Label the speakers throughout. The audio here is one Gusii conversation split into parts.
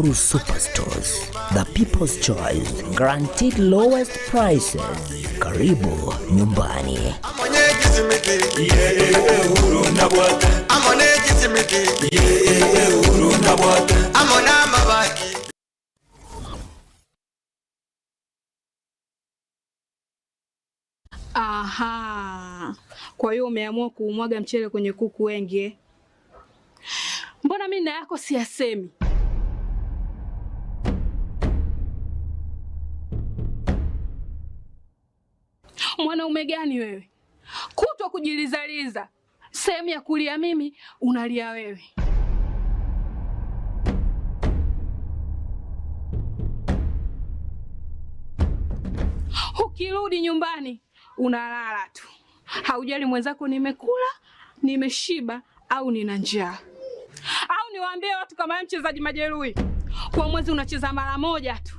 Speaker 1: Uhuru Superstores, the people's choice, guaranteed lowest prices. Karibu nyumbani.
Speaker 2: Aha. Kwa hiyo umeamua kuumwaga mchele kwenye kuku wengi eh? Mbona mimi na yako siyasemi? Mwanaume gani wewe? Kutwa kujilizaliza, sehemu ya kulia mimi unalia wewe. Ukirudi nyumbani unalala tu, haujali mwenzako nimekula, nimeshiba au nina njaa. Au niwaambie watu kama wewe mchezaji majeruhi, kwa mwezi unacheza mara moja tu.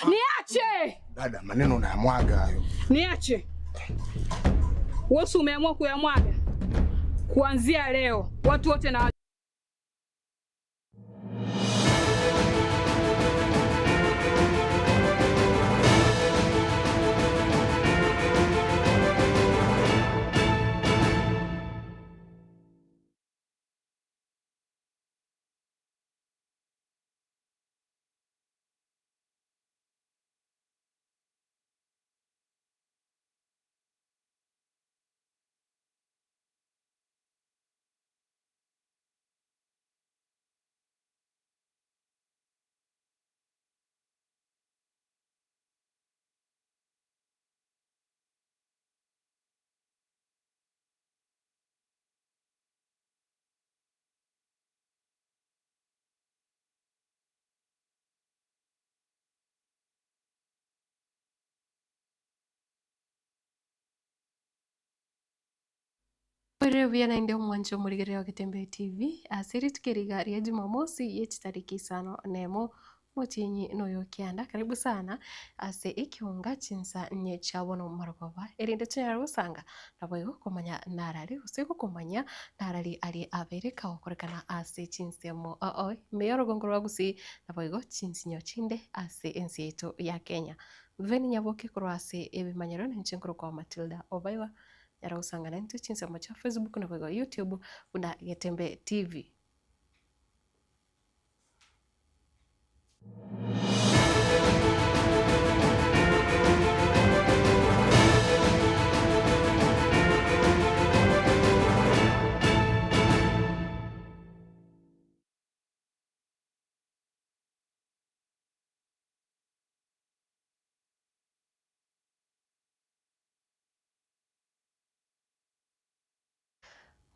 Speaker 2: Niache!
Speaker 3: Dada, maneno unayamwaga hayo.
Speaker 2: Niache. Wewe si umeamua kuyamwaga? Kuanzia leo watu wote na
Speaker 4: Ore buya naende omwancho omorigereria wa Getembe TV ase rituko eri iga ria Jumamosi ye chitariki isano nemo omotienyi noyo kianda. Karibu sana ase ekiunga chinsa nye chia bono marogoba erinde tonyare gosanga naboigo komanya narari gose gokomanya narari aria abere kagokorekana ase chinsemo oo ime ya orogongo rwa Gusii naboigo chinsinyo chinde ase ense yaito ya Kenya. Veni Nyaboke korwa ase ebimanyero ninche nkorokwa Matilda Obaiwa. Nyara gosanga naintwe chinsemo chia Facebook naboigo YouTube buna Getembe TV.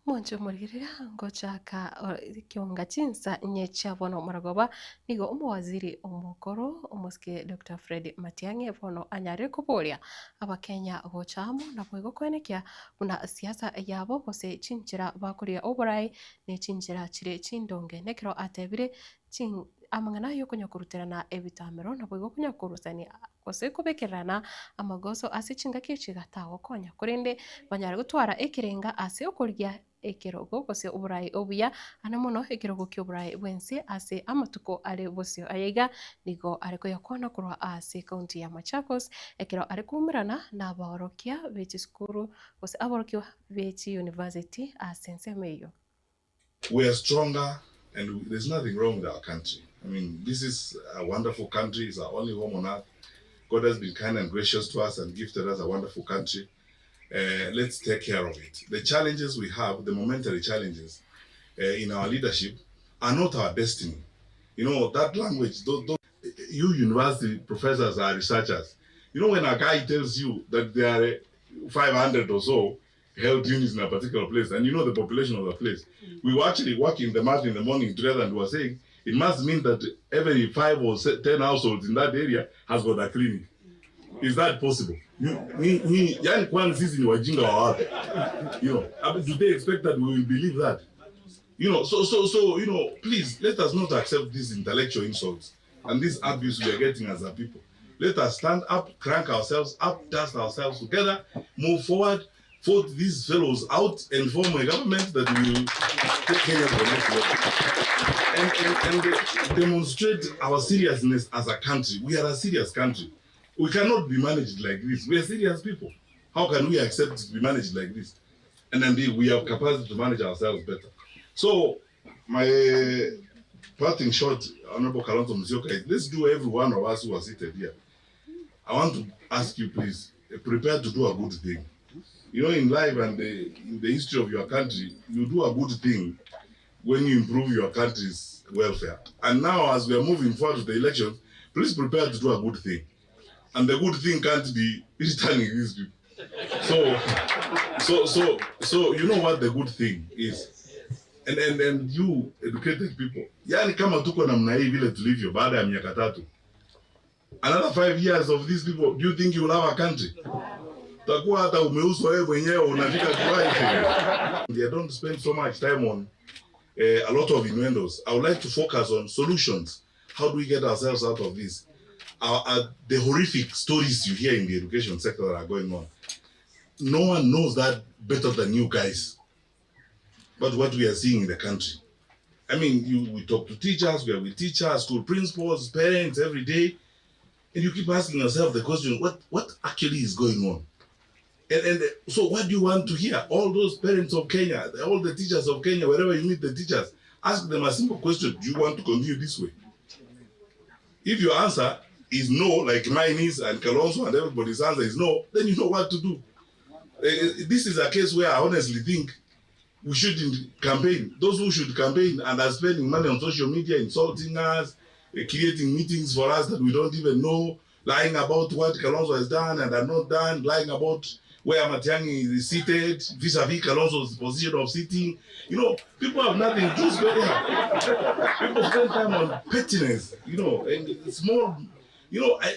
Speaker 4: Mwanche omorigereria ngochaka ekionga chinsa inye chia bono morogoba, nigo omowaziri omokoro omosike Doctor Fred Matiang'i bono anyarire koboria abakenya gocha amo naboigo koenekia buna siasa yabo gose chinchera bakoria oborai ne chinchera chire chindonge. Nekero atebire amang'ana ay'okonya koruterana ebitamero naboigo konya korusania gose kobekererana amagoso ase chingaki echi gatagokonya, korende banyare gotwara ekerenga ase okorigia ekerogo gose oborai obuya, ane mono ekerogo ki'oborai bw'ense ase amatuko are bosio. Aya iga nigo are koyakwana korwa ase ekaunti ya Machakos ekero are koumerana nabaorokia be chisukuru gose aborokigwa be chiyunivasiti ase ensemo eyio.
Speaker 5: We are stronger and there's nothing wrong with our country. I mean, this is a wonderful country. It's our only home on earth. God has been kind and gracious to us and gifted us a wonderful country. Let's take care of it. The challenges we have, the momentary challenges in our leadership, are not our destiny. You know, that language, you university professors are researchers. You know, when a guy tells you that there are 500 or so health units in a particular place, and you know the population of the place. We were actually working the math in the morning together and we were saying, it must mean that every 5 or 10 households in that area has got a clinic. Is that possible? Yani kwani sisi ni wajinga wa wapi? Do they expect that we will believe that? Please let us not accept these intellectual insults and this abuse we are getting as a people. Let us stand up, crank ourselves up, dust ourselves together, move forward, vote these fellows out and form a government that will take Kenya to the next level. And, and, and demonstrate our seriousness as a country. We are a serious country. We cannot be managed like this. We are serious people. How can we accept to be managed like this? And indeed, we have capacity to manage ourselves better. So, my parting shot, Honorable Kalonzo Musyoka, is let's do every one of us who are seated here. I want to ask you, please, prepare to do a good thing. You know, in life and the, in the history of your country, you do a good thing when you improve your country's welfare. And now, as we are moving forward to the elections, please prepare to do a good thing. And the good thing can't be returning these people. So, so, so, so you know what the good thing is. And, and, and you educated people. Yani kama tuko namna hii vile tulivyo baada ya miaka tatu. Another five years of these people, do you think you will have a country? Utakuwa hata umeuzwa wewe mwenyewe unafika kiwango. I don't spend so much time on uh, a lot of innuendos. I would like to focus on solutions. How do we get ourselves out of this? Uh, the horrific stories you hear in the education sector that are going on. No one knows that better than you guys. But what we are seeing in the country. I mean, you, we talk to teachers, we are with teachers, school principals, parents every day, and you keep asking yourself the question, what, what actually is going on? And, and so what do you want to hear? All those parents of Kenya, all the teachers of Kenya, wherever you meet the teachers, ask them a simple question. Do you want to continue this way? If your answer is no, like mine is, and Kalonzo and everybody's answer is no, then you know what to do. This is a case where I honestly think we shouldn't campaign. Those who should campaign and are spending money on social media, insulting us, creating meetings for us that we don't even know, lying about what Kalonzo has done and are not done, lying about where Matiang'i is seated vis-a-vis Kalonzo's position of sitting. You know, people have nothing to spend. People spend time on pettiness, you know, and small, you know, I,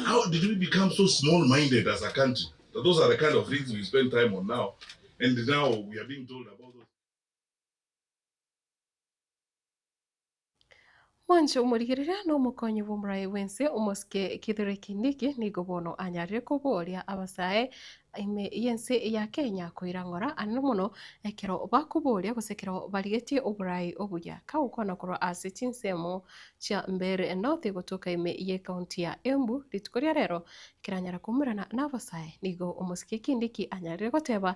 Speaker 5: how did we become so small-minded as a country? Those are the kind of things we spend time on now. And now we are being told about those.
Speaker 4: Mwanche omorigereria na omokonyi bw'omorai bw'ense omosike Kithure Kindiki nigo bono anyarire koboria abasae ime y'ense ya Kenya koirang'ora anene mono ekero bakoboria gose ekero barigetie oborai obuya kagokwana korwa ase chinsemo chia Mbeere North gotoka ime y'ekaunti ya Embu rituko ria rero keranyara koumerana na abasae nigo omosike Kindiki anyarire goteba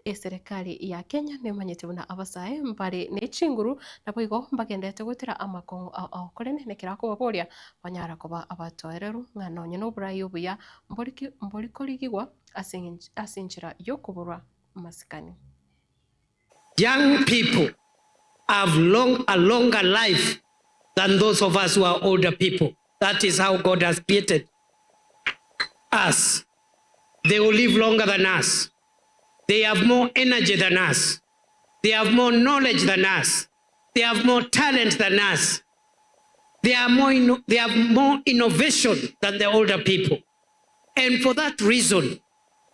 Speaker 4: eserekari ya Kenya nemanyete buna abasae mbare ne chinguru nabo igo mbagendete gotera amakong'u ao ao korende nekero akobaboria banyara koba abatoereru ng'a nonye na oborai obuya mboriki mborikorigigwa ase ase enchera yokoborwa masikani.
Speaker 6: Young people have long, a longer life than those of us who are older people. That is how God has created us. They will live longer than us. They have more energy than us. They have more knowledge than us. They have more talent than us. They, are more they have more innovation than the older people. And for that reason,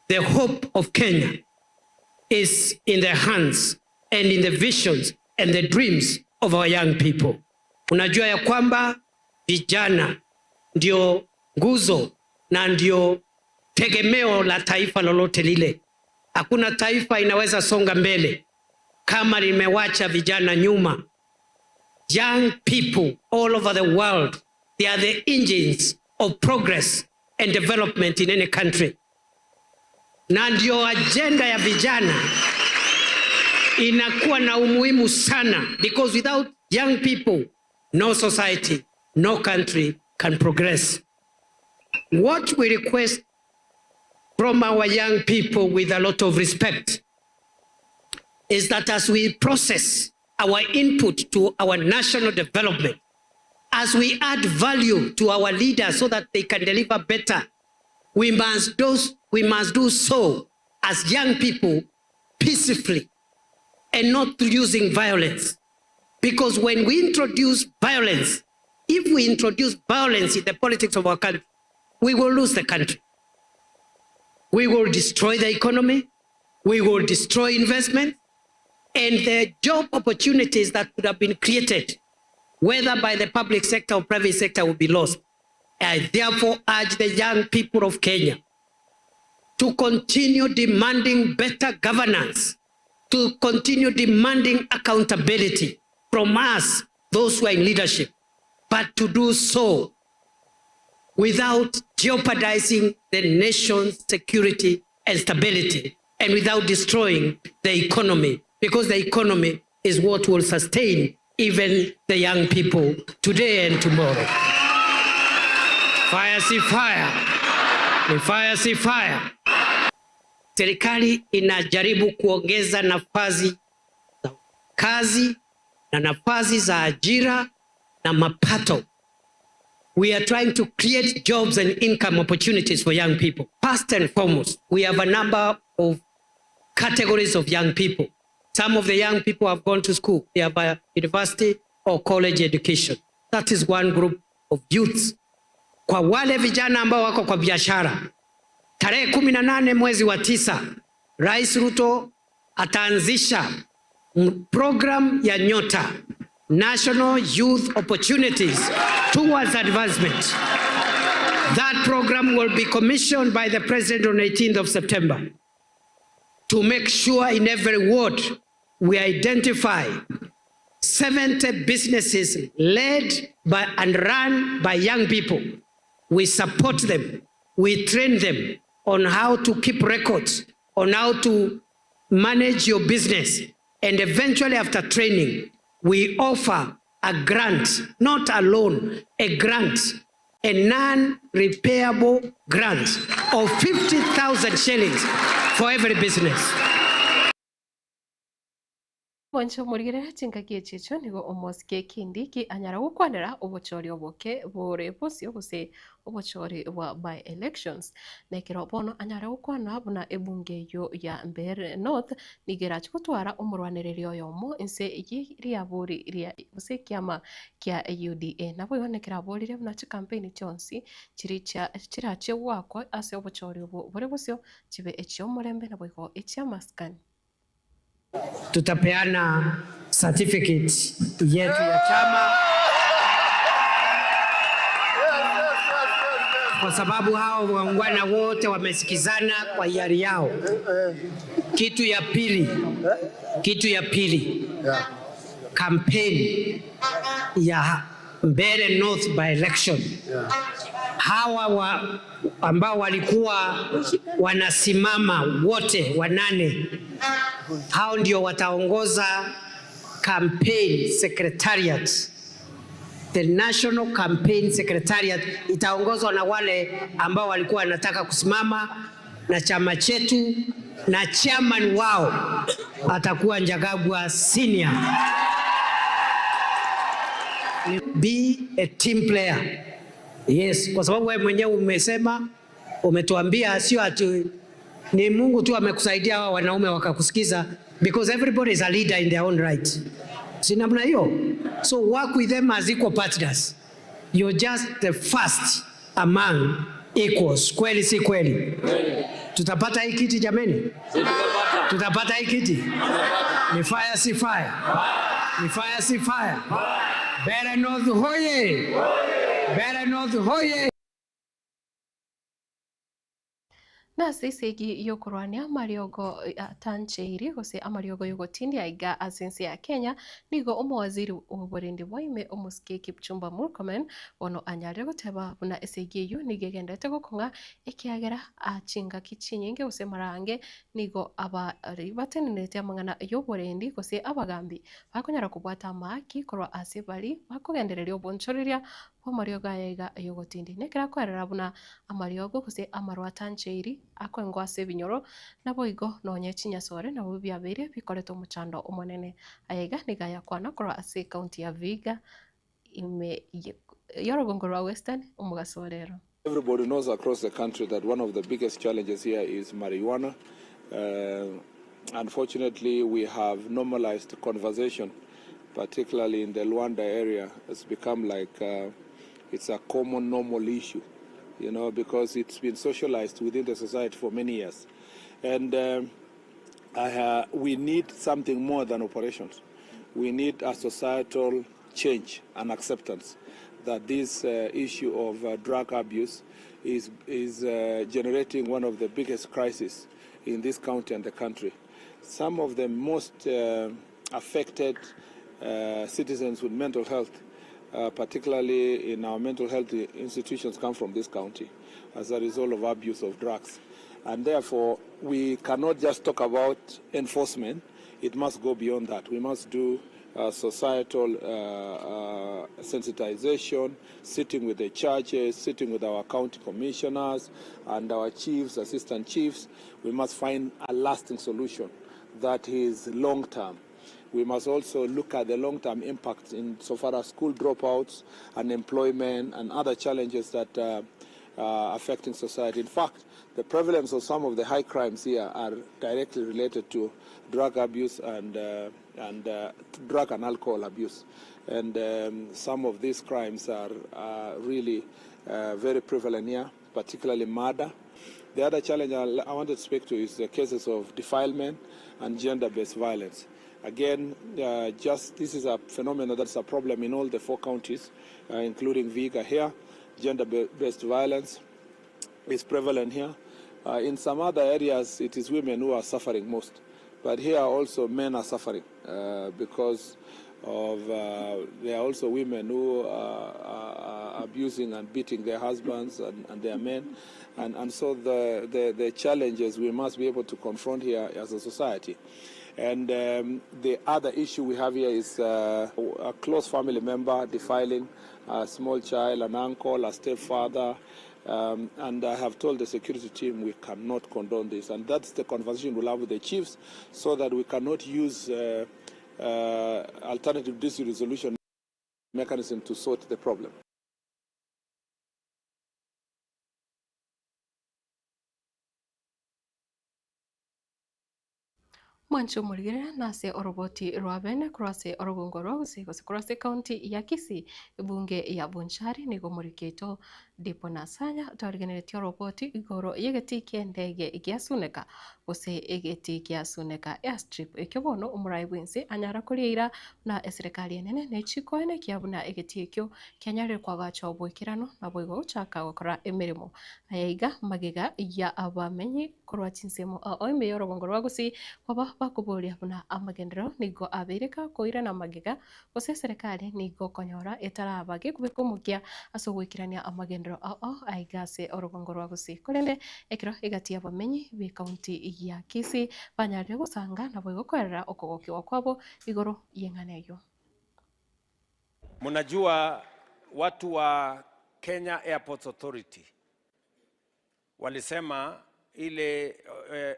Speaker 6: the hope of Kenya is in the hands and in the visions and the dreams of our young people. Unajua ya kwamba vijana ndio nguzo na ndio tegemeo la taifa lolote lile. Hakuna taifa inaweza songa mbele kama limewacha vijana nyuma. Young people all over the world, they are the engines of progress and development in any country. Na ndio agenda ya vijana inakuwa na umuhimu sana because without young people no society, no country can progress. What we request from our young people with a lot of respect is that as we process our input to our national development, as we add value to our leaders so that they can deliver better, we must do so as young people peacefully and not using violence. Because when we introduce violence, if we introduce violence in the politics of our country, we will lose the country. We will destroy the economy, we will destroy investment, and the job opportunities that could have been created, whether by the public sector or private sector, will be lost. I therefore urge the young people of Kenya to continue demanding better governance, to continue demanding accountability from us, those who are in leadership, but to do so without jeopardizing the nation's security and stability and without destroying the economy, because the economy is what will sustain even the young people today and tomorrow. Fire si fire, ni fire si fire. Serikali inajaribu kuongeza nafasi za kazi na nafasi za ajira na mapato. We are trying to create jobs and income opportunities for young people. First and foremost, we have a number of categories of young people. Some of the young people have gone to school. They have a university or college education. That is one group of youths. Kwa wale vijana ambao wako kwa biashara, tarehe 18 mwezi wa 9, Rais Ruto ataanzisha program ya Nyota, National Youth Opportunities Towards Advancement. That program will be commissioned by the President on 18th of September to make sure in every ward we identify 70 businesses led by and run by young people. We support them, we train them on how to keep records, on how to manage your business. And eventually after training, we offer a grant, not a loan, a grant, a non-repayable grant of 50,000 shillings for every business.
Speaker 4: Mwanche omorigereria chingaki echi echio nigo omosike Kindiki anyara gokwanera obochori oboke bore bosio gose obochori bwa by elections. Na ekero bono anyare gokwana buna ebunge eyio ya Mbeere North nigo erache gotwara omorwanereria oyomo inse ye riabori ria gose ekiama kia UDA. Naboigo nekero aborire buna chikampeni chionsi chiri chia chirachie goakwa ase obochori obo bore bosio chibe echi'omorembe naboigo echi'amasikani.
Speaker 6: Tutapeana certificate yetu ya chama kwa sababu hao waungwana wote wamesikizana kwa hiari yao. Kitu ya pili, kitu ya pili, campaign ya Mbeere North by election, hawa wa, ambao walikuwa wanasimama wote wanane, hao ndio wataongoza campaign secretariat. The National Campaign Secretariat itaongozwa na wale ambao walikuwa wanataka kusimama na chama chetu, na chairman wao atakuwa Njagagua Senior. Be a team player. Yes, kwa sababu wewe mwenyewe umesema, umetuambia sio ati ni Mungu tu amekusaidia hawa wanaume wakakusikiza, because everybody is a leader in their own right. Si namna hiyo? So work with them as equal partners. You're just the first among equals. Kweli si kweli? Tutapata hii kiti jameni? Tutapata hii kiti? Ni fire si fire? Ni fire si fire? Mbeere North hoye! Mbeere North hoye!
Speaker 4: Nase esegi y'okorwania amariogo atancheiri gose amariogo y'ogotindia aiga ase ense ya Kenya, nigo omowaziri bw'oborendi bwa ime omosike Kipchumba Murkomen bono anyarire goteba buna esegi eyio nigo egenderete gokong'a ekiagera chingaki chinyinge gose marange nigo abari batenenerete amang'ana y'oborendi gose abagambi bakonyara kobwata amaaki korwa ase bari bakogendereria obonchoreria bw'amariogo aya iga y'ogotindi. Nekero akoerera buna amariogo gose amarwa atancheiri akoengwa ase ebinyoro naboigo nonye chinyasore nabo biabeire bikorete omochando omonene. Aya iga nigo ayakwana korwa ase ekaunti ya Vihiga ime y'orogongo rwa Western omogaso orero.
Speaker 7: Everybody knows across the country that one of the biggest challenges here is marijuana. Unfortunately, we have normalized conversation, particularly in the Luanda area. It's become like it's a common, normal issue, because it's been socialized within the society for many years. And we need something more than operations. We need a societal change and acceptance that this uh, issue of uh, drug abuse is, is uh, generating one of the biggest crises in this county and the country. Some of the most uh, affected uh, citizens with mental health, uh, particularly in our mental health institutions, come from this county as a result of abuse of drugs. And therefore, we cannot just talk about enforcement. It must go beyond that. We must do societal uh, uh, sensitization, sitting with the churches, sitting with our county commissioners and our chiefs, assistant chiefs. We must find a lasting solution that is long term. We must also look at the long term impacts in so far as school dropouts, unemployment, and other challenges that affecting society. In fact, the prevalence of some of the high crimes here are directly related to drug abuse and, and drug and alcohol abuse. And some of these crimes are really very prevalent here, particularly murder. The other challenge I, I wanted to speak to is the cases of defilement and gender-based violence. Again, just this is a phenomenon that's a problem in all the four counties, including Vihiga here. Gender-based violence is prevalent here. In some other areas, it is women who are suffering most. But here also men are suffering because of there are also women who are, are abusing and beating their husbands and, and their men. And, and so the, the, the challenges we must be able to confront here as a society. And the other issue we have here is a close family member defiling a small child, an uncle, a stepfather. And I have told the security team we cannot condone this. And that's the conversation we'll have with the chiefs so that we cannot use alternative dispute resolution mechanism to sort the problem.
Speaker 4: Mwanche omorigereria nase oroboti rwa bene korwa ase orogongo rwa Gusii gose korwa ase ekaunti ya Kisii, ebunge ya Bonchari nigo omoriki oito Dipo Nasanya twarigeneretie oroboti igoro y'egetii ki'endege gia Suneka gose egetii gia Suneka Airstrip ekio bono omorai bw'ense anyara korieira buna eserekari enene ne chikoene kia buna egetii ekio kianyarire koagachwa oboikeranu naboigo gochaka gokora emeremo. Aya iga magega ya abamenyi Korwa chinsemo ao ime y'orogongo rwa Gusii kwaba bakoboria buna amagenderero nigo abeire gakoirana magega, gose eserekari nigo okonyora etaraba gekobeka omokia ase ogoikerania amagenderero ao aiga ase orogongo rwa Gusii. Korende ekero egati y'abamenyi b'ekaunti ya Kisii banyarire gosanga naboigo koerera okogokigwa kwabo igoro y'eng'ana eyio.
Speaker 8: Mnajua watu wa Kenya Airports Authority walisema ile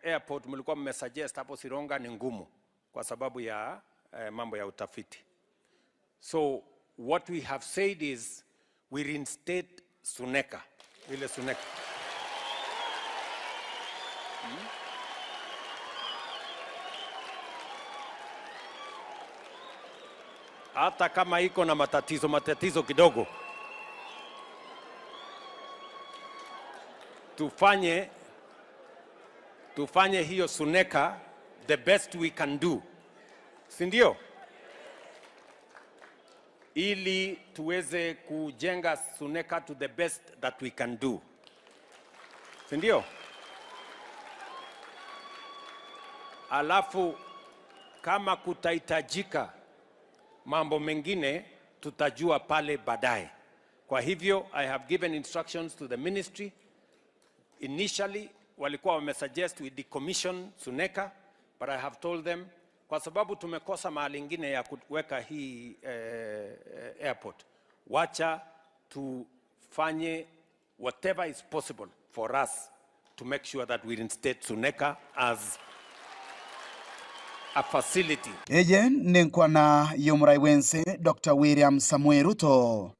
Speaker 8: airport mlikuwa mmesuggest hapo Sironga ni ngumu kwa sababu ya mambo ya utafiti. So what we have said is we reinstate Suneka, ile Suneka. Hata kama iko na matatizo matatizo kidogo, tufanye hiyo Suneka the best we can do, si ndio? Ili tuweze kujenga Suneka to the best that we can do, si ndio? Alafu kama kutahitajika mambo mengine tutajua pale baadaye. Kwa hivyo I have given instructions to the ministry. Initially walikuwa wamesuggest we decommission Suneka, but I have told them kwa sababu tumekosa mahali ingine ya kuweka hii airport, wacha tufanye whatever is possible for us to make sure that we reinstate Suneka as a facility.
Speaker 9: Eye nenkwana y'omorai bw'ense Doctor William Samoei Ruto.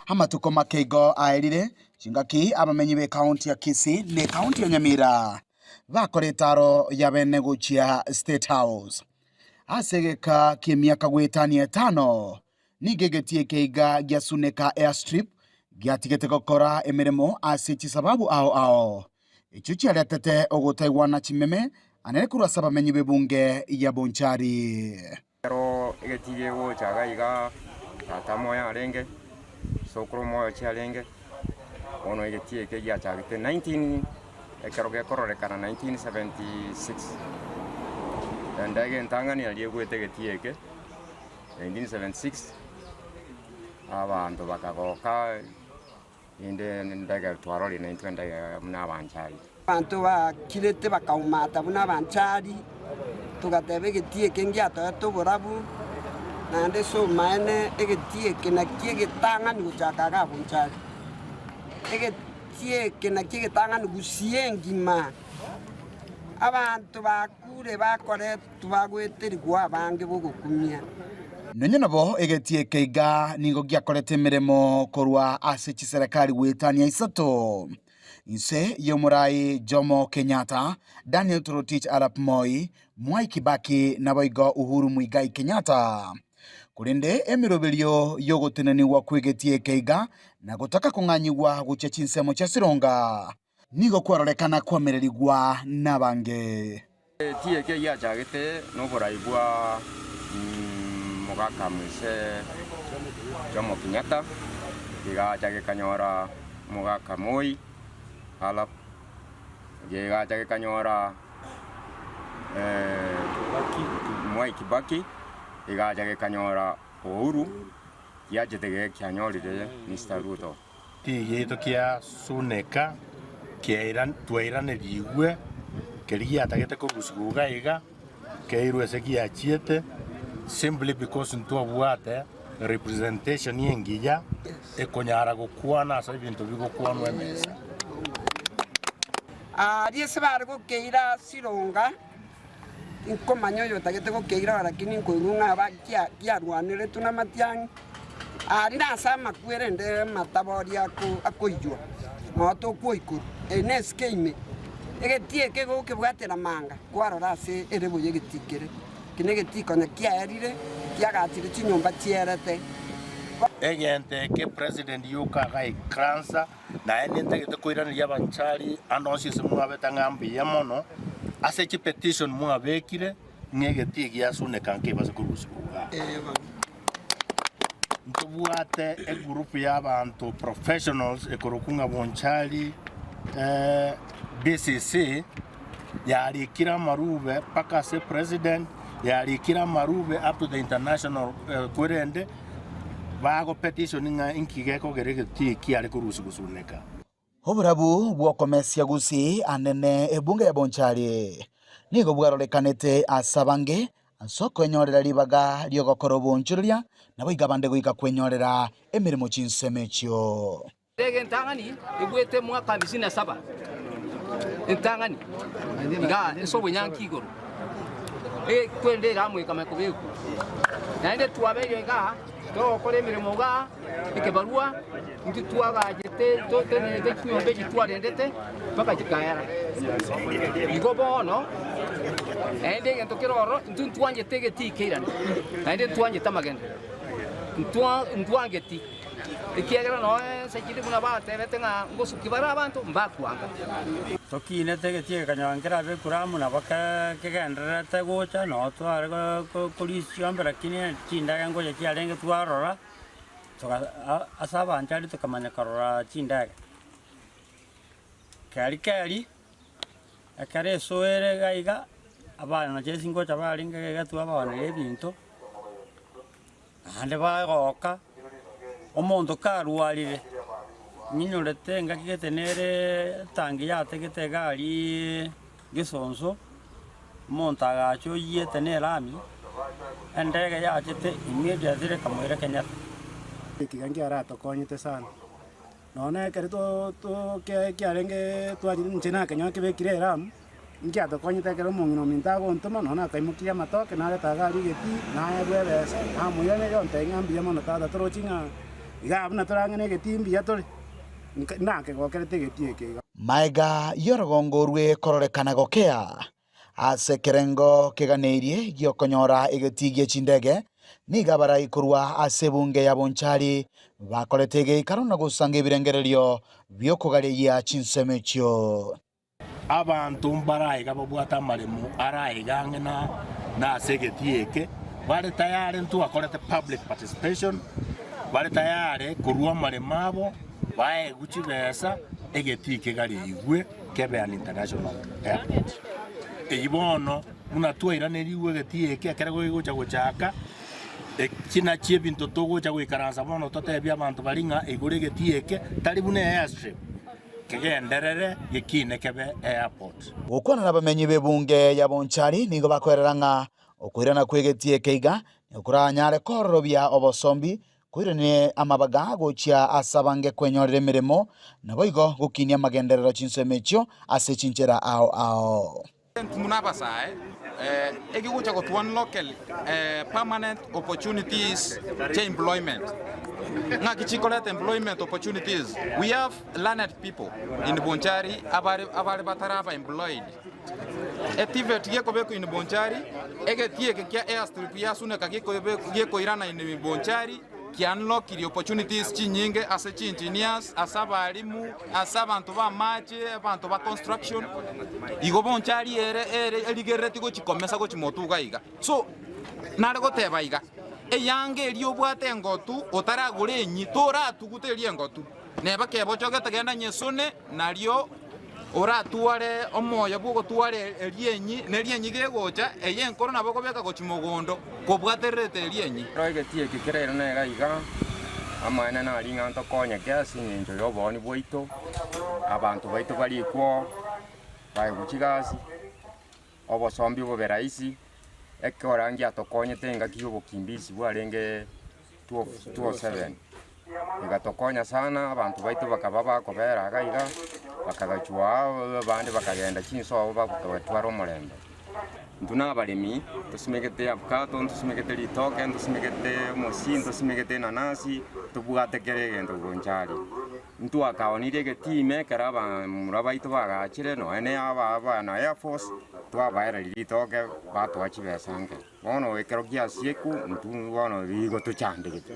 Speaker 9: Amatuko make igo aerire chingaki abamenyi b'ekaunti ya Kisii na ekaunti ya Nyamira bakora etaro ya bene gochia State House. Ase egeka ki'emiaka goetania etano nigo egetie ekeiga gia Suneka Airstrip giatigete gokora emeremo ase chisababu ao ao echio chiaretete ogotaigwana chimeme anene korwa ase abamenyi b'ebunge ya Bonchari.
Speaker 10: Ekero egetii gegocha iga iga, Tata moyo arenge, sokoro moyo chiarenge, bono egetii eke giachagete 19 ekero gekororekana 1976. Endege entang'ani aria egwete egetii eke 1976, abanto bakagoka rende endege twarorire naintwe endege buna abanchari.
Speaker 11: Abanto bakirete bakaumata buna abanchari, togateba egetii eke ngiatoete oborabu, naende ase obomaene egetii eke nakio egetang'ani gochaka iga abonchari. Egetii eke nakio egetang'ani gusii engima. Abanto bakure bakoretwa bagoeterigwa abange bogokumia.
Speaker 9: Nonya nabo egetii eke iga nigo giakorete emeremo korwa ase chiserekari goetania isato. Inse y'omorai Jomo Kenyatta, Daniel Toroitich arap Moi, Mwai Kibaki naboigo Uhuru Muigai Kenyatta. Korende emeroberio y'ogotenenigwa kw'egetii eke iga na gotaka kong'anyigwa gochia chinsemo chia Sironga nigo kwarorekana koamererigwa nabange.
Speaker 10: Egetii eke giachagete noborai bwa Mogaka Moise Jomo Kenyatta, kegacha gekanyora Mogaka Moi Arap, kegacha gekanyora Mwai Kibaki, kegacha gekanyora Uhuru, giachete gekianyorire Mister Ruto.
Speaker 12: Tigeito kia suneka twairaneriigwe keria giatagete korusigwa iga iga, keirwe ase giachiete simply because ntwabwate representation engiya ekonyara gokwana ase ebinto bigokwanwa emesa.
Speaker 11: Aria ase bare gokeira Sironga, Tinkomanya oyotagete gokeira lakini nkoigwa ng'a kiarwaneretwe namatiang'i. Aria nase amakweri ende amatabori akoiywa, noo tokwoikorwa. Eye nesike ime, egetii eke igo gokebwatera manga, kwarora ase ere buya egetii kere. Eki negetii konya kiaerire, kiagachire chinyomba chierete.
Speaker 12: Egento eke president yoka agaikaransa Naende ntagete koiraneria abanchari ande onsi ase mwabete ng'a mbuya mono ase chipetition mwabekire ng'a egetii giasuneka nkebase korusigwa igaa. Ntobwate egroup ya abanto professionals ekorokwa ng'a Bonchari BCC yarikire amarube mpaka ase president, yarikire amarube up to the international korende Bago petition ng'a inki gekogera egetii kiare korusia gosuneka.
Speaker 9: Oborabu bw'okomesia gusii anene ebunge ya Bonchari nigo bwarorekanete ase abange ase okwenyorera ribaga ri'ogokora oboonchoreria, naboigo abande goika kwenyorera emeremo chinsemo echio.
Speaker 13: Ndege entang'ani egwete mwaka hamsini na saba, entang'ani iga ase obonyanki igoro, ekwende eramu ekamanya kobekwa. Naende twabeire igaa, togokora emeremo igaa, ekebarua, intwe twagachete totenenete chinyomba echi twarendete mpaka chikaera. Igo bono, naende egento kere ororo, intwe ntwanchete egetii keirane, naende ntwanchete amagenderero, ntwa ntwangeti. Ekiagera nonya ense chinde buna batebete ng'a ngosukia bare abanto, mbakwanga.
Speaker 14: Tokinete egetii gekanyora nkerabe ekuramu nabo kegendererete gocha noo tware korisia chiombe lakini chindege ngocha chiarenge twarora, toga ase abanchari tokamanya korora chindege. Keri keri, ekero esoere iga iga, abana chesi ngocha barenge iga iga twabaoneria ebinto. Naende bagoka, omonto karwarire, ng'inyorete engaki gete nere etangi yategete iga aria gesonso, omonto agacha oyiete na erami, endege yachete immediately ekamoira Kenyatta.
Speaker 15: Ekiga nkiaratokonyete sana, nonya na ekero to to kiarenge twachire inche nakenyora kebekire eramu. Inki atokonyete ekero omong'ina ominto agontoma, nonya nakaimokirie amatoke, nareta iga aria egetii, naebwa ebesa, namoiraneria ontebia ng'a mbuya mono tata, torochi ng'a igaa buna torang'e negetii mbuya tore, nka nakegokerete egetii eke iga.
Speaker 9: Magega y'orogongo orwe kororekana gokea ase ekerengo keganeirie gi'okonyora egetii gie chindege, nigo abarai korwa ase ebunge ya Bonchari bakorete egeikaro na gosanga ebirengererio bi'okogareyia chinsemo echio.
Speaker 12: Abanto mbaraiga babwate amaremo araiga ang'e na ase egetii eke, bare tayare ntwakorete public participation. Bare tayare korua amaremo abo, baegwe chibesa, egetii kegareigwe kebe an international airport. Eyio bono buna twairaneriwe egetii eke ekero gegocha gochaka, eki nachio ebinto togocha goikaransa bono totebie abanto baria ng'a igoro egetii eke tari buna airstrip, kegenderere gekine kebe airport.
Speaker 9: Gokwana nabamenyi b'ebunge ya Bonchari nigo bakoerera ng'a okoirana kw'egetii eke iga nigo koranyare kororobia obosombi, koirania amabaga gochia ase abange kwenyorera emeremo, naboigo gokinia amagenderero chinsemo echio ase chinchera ao ao.
Speaker 16: Buna abasae, ekegocha gotua unlock permanent opportunities chia employment. Ng'aki chikoreta employment opportunities? We have learned people in Bonchari abare abare bataraba employed. Etivet gekobekwa in Bonchari, egetii eke kia airstrip ya Suneka gekoirana in Bonchari, Kianlokirie opportunities chinyinge ase chi engineers, ase abalimu, ase abanto ba amache, abanto ba construction, igo bonchari ere ere erigereretie gochi komesa gochi motwe iga iga. So, nare goteba iga, eyanga eria obwate engotu otaragora enyi toratugute eria engotu, neba keba ochogete genda nyesone nario Oratware omoyo bw'ogotwara erienyi, na erienyi gegocha, eye enkoro nabo okobeka gochia mogondo, kobwatererete erienyi.
Speaker 10: Ekero egetii eke kerairane iga iga, amaene naria ng'a ntokonyeke ase eng'encho y'obooni bwaito, abanto baito barikwo, baegwe chigasi, obosombi bobe rahisi, ekero ngiatokonyete engaki y'obokimbisi bwarenge 2007, egatokonya sana, abanto baito bakaba bakobera iga iga, bakagachwa aa, abande bakagenda chinsobo bagatwara omorembe. Intwe na abaremi, ntosimegete avocado, ntosimegete ritoke, ntosimegete omosie, ntosimegete enanasi, tobwate kera egento gocha aria. Ntwakaonirie egetiime ekero abamura baito bagachire, nonya na aba abana Air Force, twabaereria ritoke batoa chibesa nke. Bono ekero giasieku intwe bono nigo tochandegete.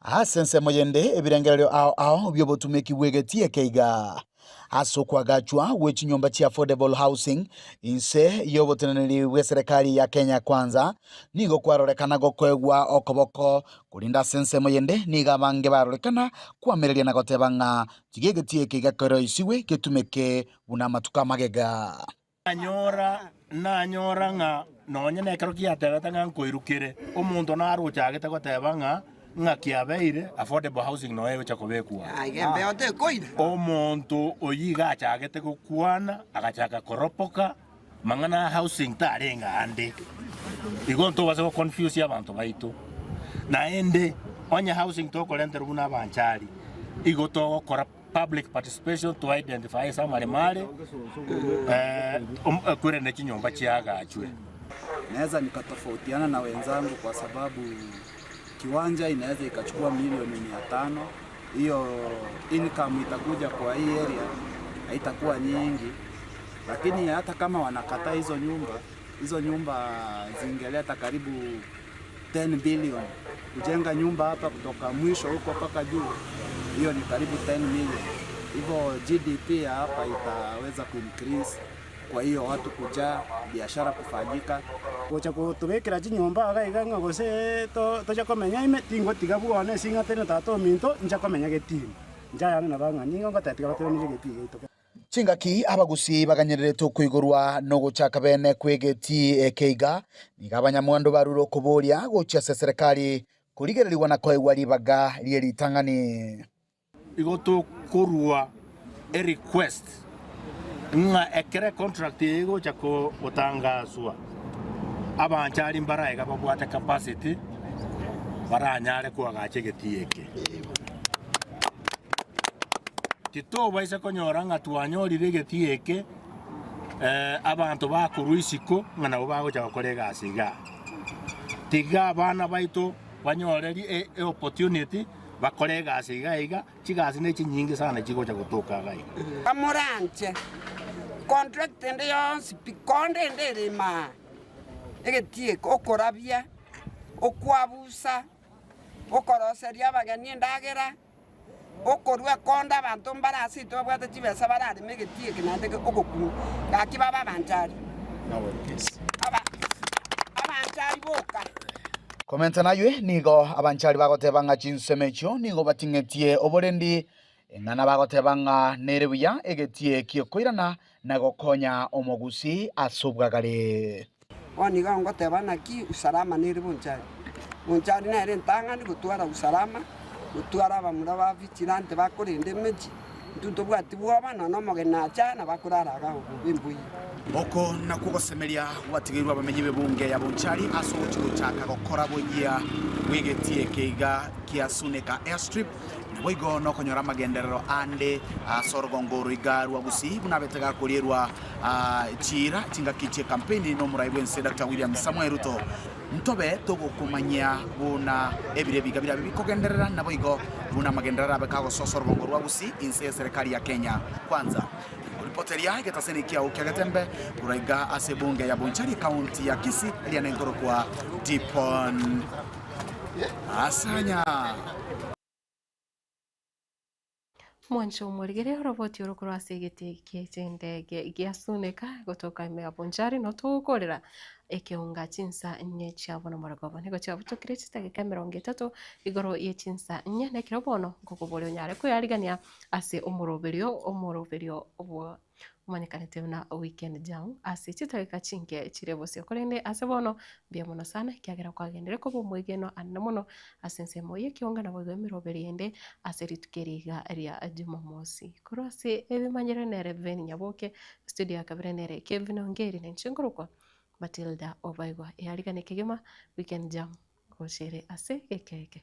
Speaker 9: Ase ensemo yende ebirengererio ao ao bi'obotumeki bw'egetii eke iga. Ase okoagachwa gwe chinyomba chia affordable housing inse y'oboteneneri bw'eserekari ya Kenya Kwanza nigo kwarorekana gokoegwa okoboko, korende ase ensemo yende nigo abange barorekana koamereria na goteba ng'a tiga egetii eke iga keroisigwe getumeke buna amatuko amagega.
Speaker 12: Nanyora, nanyora ng'a nonye nekero kiatebete ng'a nkoirukere, omonto naro ochagete goteba ng'a ng'a kiabeire affordable housing noyo egocha kobekwa aa. Omonto oyio iga achagete gokwana, agachaka koropoka, mang'ana a housing tarenge ande. Igo ntobase go confuse abanto baito. Naende, onye housing tokorenterwa buna abanchari, igo togokora. Public participation to identify ase amaremo are kwerende chinyomba chiagachwe.
Speaker 17: Naweza nikatofautiana na wenzangu kwa sababu kiwanja inaweza ikachukua milioni 500, hiyo income itakuja kwa hii area haitakuwa nyingi, lakini hata kama wanakataa hizo nyumba, hizo nyumba zingeleta karibu 10 billion. Kujenga nyumba hapa kutoka mwisho huko mpaka juu, hiyo ni karibu 10 million. Hivyo GDP ya hapa itaweza kuincrease, kwa hiyo watu kujaa, biashara kufanyika.
Speaker 15: Gocha gotobekera chinyomba iga iga ng'a gose to toche komenya ime, tingotiga bwone ase ing'ate na tata ominto, nche komenya getini. Inche ayane nabo ng'a nigo ngoteba tiga batoiranerie egetii giaito.
Speaker 9: Chingaki abagusii baganyererete okoigorwa nogochaka bene kw'egetii eke iga, nigo abanyamwando barure okoboria gochia ase eserekari korigererigwa na koegwa ribaga rie ritang'ani.
Speaker 12: Igo tokorua erequest ng'a ekero econtract eye egocha gotangaswa, abanchari mbaraega babwate capacity baranyare koagacha egetii eke. Titobaisa konyora ng'a twanyorire egetii eke, abanto bakorwa isiko ng'a nabo bagocha gokora egasi igaa. Tiga abana baito banyore eopportunity bakore egasi iga iga, chigasi ne chinyinge sana chigocha gotoka iga iga.
Speaker 11: Bamoranche contract ende yonsi pi, konde ende ere imaa, egetii eke, okorabia, okwabusa, okoroseria abageni endagera. Okorua konde abanto mbare ase intwe babwate chibesa barareme egetii eke naende ogokung'u, gaki babe abanchari. Abanchari boka.
Speaker 9: Komenta naywe, nigo abanchari bagoteba ng'a chinsemo echio nigo bating'etie oborendi, eng'ana bagoteba ng'a nere buya egetie ki'okoirana na gokonya omogusii ase obwagare.
Speaker 11: Bono igo ngoteba naki usalama nere bonchari. Bonchari nere entang'ani gotwara usalama, gotwara abamura ba vigilante bakorenda emechie, intwe ntobwati bwoba nonya omogeni nacha nabo akorara iga obobe mboiyo.
Speaker 9: Oko nakwo ogosemeria gwatigeirwe abamenyi b'ebunge ya Bonchari ase ogochia gochaka gokora boyia bw'egetie eke iga kia Suneka Airstrip, naboigo nokonyora amagenderero ande ase orogongo oro iga rwa Gusii buna abete gakorierwa chiira chingaki chi'ekampeini n'omorai bw'ense Doctor William Samoei Ruto. Ntobe togokomanyia buna ebiro ebiga birabe bikogenderera, naboigo buna amagenderero arabe kagososa orogongo rwa Gusii inse y'eserekari ya Kenya Kwanza. Ripoteria egetaseni kiao kia Getembe korwa iga ase ebunge ya Bonchari ekaunti ya Kisii eria nenkorokwa Dipon Asanya.
Speaker 4: Mwanche omorigere oroboti oro korwa ase egeti gie chindege gia Suneka gotoka ime ya Bonchari notogokorera ekeunga chinsa inye chia bono morogoba. Nigo chiabutokire chidageka emerongo etato igoro ye chinsa inye nekero bono nkokoboria onyare koyarigania ase omoroberio omoroberio obwo omanyekanete buna weekend jam ase chidageka chinke chire bosio. Korende ase bono mbuya mono sana ekiagera kwagenderire koba omwegenwa anene mono ase ensemo y'ekeonga naboigo emeroberio ende ase rituko eri iga ria Jumamosi. Korwa ase ebimanyire nere Ben Nyaboke, studio ya kabere nere Kevin Ongeri na inche nkorokwa Matilda Obaigwa. Earigane kegima weekend jam gochere ase gekeke.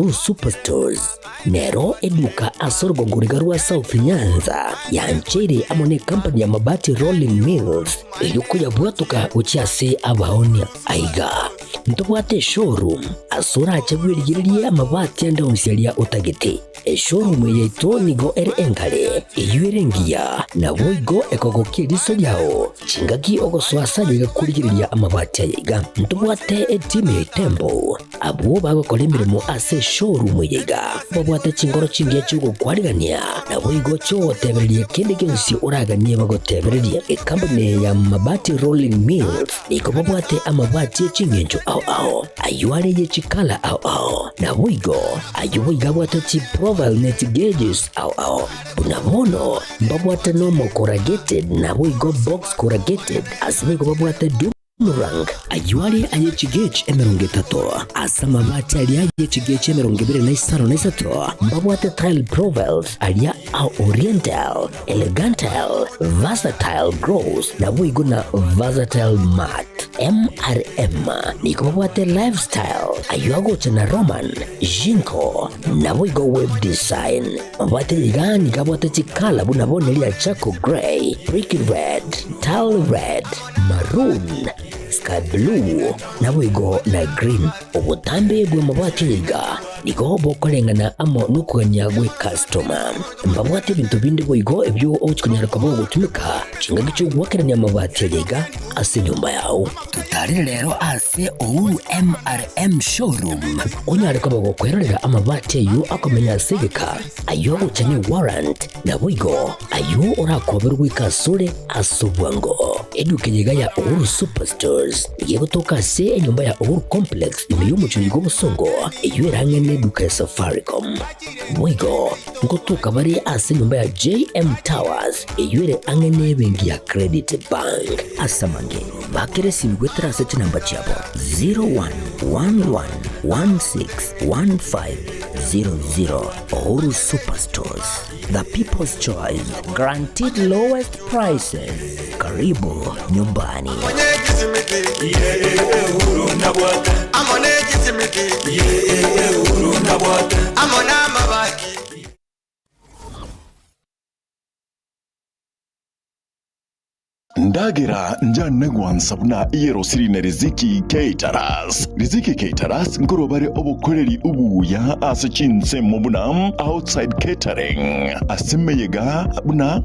Speaker 1: Blue Superstores nero eduka ase orogongo riga rwa South Nyanza yancheire amo ne company ya Mabati Rolling Mills erio koyabwatoka gochia ase abaonia. Aiga ntobwate eshowroom ase orache bwerigererie amabati ande onsi aria otagete. Eshowroom eye yaito nigo ere engare, eyio ere engiya, naboigo ekogokia eriso riao chingaki ogosoa ase aye iga korigereria amabati aye iga. Ntobwate etimu ya Itembo Abwo bagokora emeremo ase eshowroom eye iga babwate chinkoro chingiya chi'ogokwarigania, naboigo chi'ogotebereria kende gionsi oraganie bagotebererie. Ekampuni eye ya Mabati Rolling Mills nigo babwate amabati e ching'encho ao ao, ayio are ye chikala ao ao, naboigo ayio boigo abwate chiprofile ne chigeges ao ao. Buna bono mbabwate normal corrugated naboigo box corrugated, ase boigo babwate Rank ayio are aye chigech 30, ase amabati aria aye chigech 25 mbabwate tile profiles aria a Oriental, Elegantal, Versatile Gross naboigo na Versatile Matte. MRM nigo babwate Lifestyle ayio agocha na Roman, Jinko naboigo Web Design. Mabati iga nigo abwate chikala buna bono eria charcoal grey, brick red, tile red, maroon, sky blue, naboigo na green. Obotambe bw'amabati aya iga nigo bokoreng'ana amo nokogania gw'ecustoma. Mbabwate ebinto binde boigo ebio ogochia konyara koba ogotumeka chingaki chi'ogoakerania amabati aya iga ase enyomba yao. Totarire rero ase Uhuru MRM Showroom onyare koba gokwerorera amabati ayio akomenya ase egeka, ayio agocha ne warrant, naboigo ayio orakoberwe goika asore ase obwango. Eduka eye iga ya Uhuru Superstores nigo egotoka ase enyomba ya Uhuru Complex ime y'omochie oyo bw'obosongo, eyio erang'e neduka ya Safaricom. Boigo. Nkotoka bare ase enyomba ya JM Towers eywo ere ang'e na ebenki ya Credit Bank. Ase amange, bakera esimi goetera ase chinamba chiabo 0111161500. Uhuru Superstores, the people's choice, guaranteed lowest prices. Karibu nyumbani.
Speaker 18: Ndagera njane gwansa buna eyerosiri na Riziki Caterers. Riziki Caterers nkorwa bare obokoreri obuya ase chinsemo buna outside catering, ase emeyega buna.